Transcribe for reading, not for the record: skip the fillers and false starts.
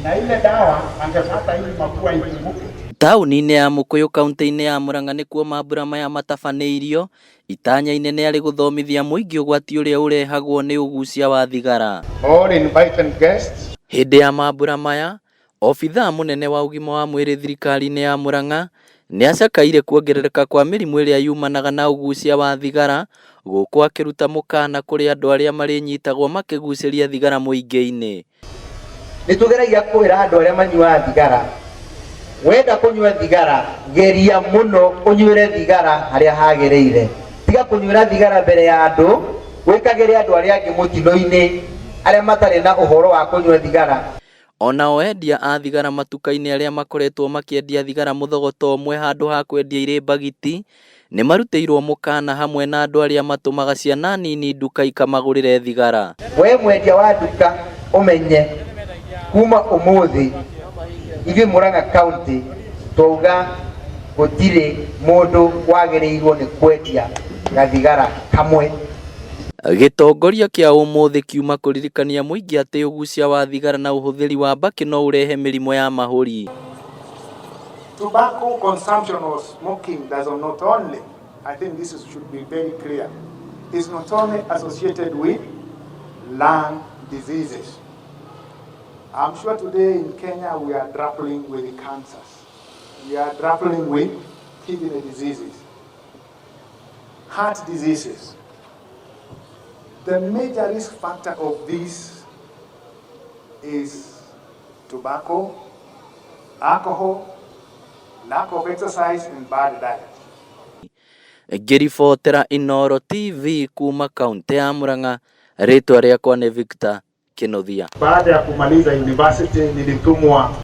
Na ile dawa angepata ili mapua ipunguke. Taũni-inĩ ya Mukuyu kaunti-inĩ ya Murang'a nĩkuo mambura maya matabanĩirio, itanya inene arĩ gũthomithia mũingĩ ũgwati ũrĩa ũrehagwo nĩ ũgucia wa thigara. All invited guests. Hĩndĩ ya mambura maya, obithaa mũnene wa ũgima wa mwĩrĩ thirikari-inĩ ya Murang'a nĩacakaire kuongerereka kwa mĩrimũ ĩrĩa yumanaga na ũgucia wa thigara gũkũ akĩruta mũkana kũrĩ andũ arĩa marĩnyitagwo makĩgucĩria thigara mũingĩ-inĩ. Nĩ tũgeragia kwĩra andũ arĩa manyuaga thigara, wenda kũnyua thigara, geria mũno ũnyuĩre thigara harĩa hagĩrĩire. Tiga kũnyuĩra thigara mbere ya andũ, wĩkagĩre andũ arĩa angĩ mũtino-inĩ, arĩa matarĩ na ũhoro wa kũnyua thigara. Onao endia a thigara matuka-inĩ arĩa makoretwo makĩendia thigara mũthogoto ũmwe handũ ha kwendia irĩ mbagiti nĩ marutĩirwo mũkana hamwe na andũ arĩa matũmaga ciana nini nduka ikamagũrĩre thigara. We mwendia wa nduka ũmenye kuma ũmũthĩ ithuĩ Murang'a County twauga gũtirĩ mũndũ wagĩrĩirwo nĩ kwendia gathigara kamwe. Gĩtongoria kĩa ũmũthĩ kiuma kũririkania mũingĩ atĩ ũgucia wa thigara na ũhũthĩri wa mbakĩ no ũrehe mĩrimũ ya mahũri. Tobacco consumption or smoking does not only, I think this should be very clear, is not only associated with lung diseases. I'm sure today in Kenya we are grappling with cancers. We are grappling with kidney diseases, heart diseases. The major risk factor of this is tobacco, alcohol, lack of exercise, and bad diet. Ngĩribotera Inooro TV kuma kaunti ya Murang'a, rĩtwa rĩakwa nĩ Victor Kinuthia. Baada ya kumaliza university nilitumwa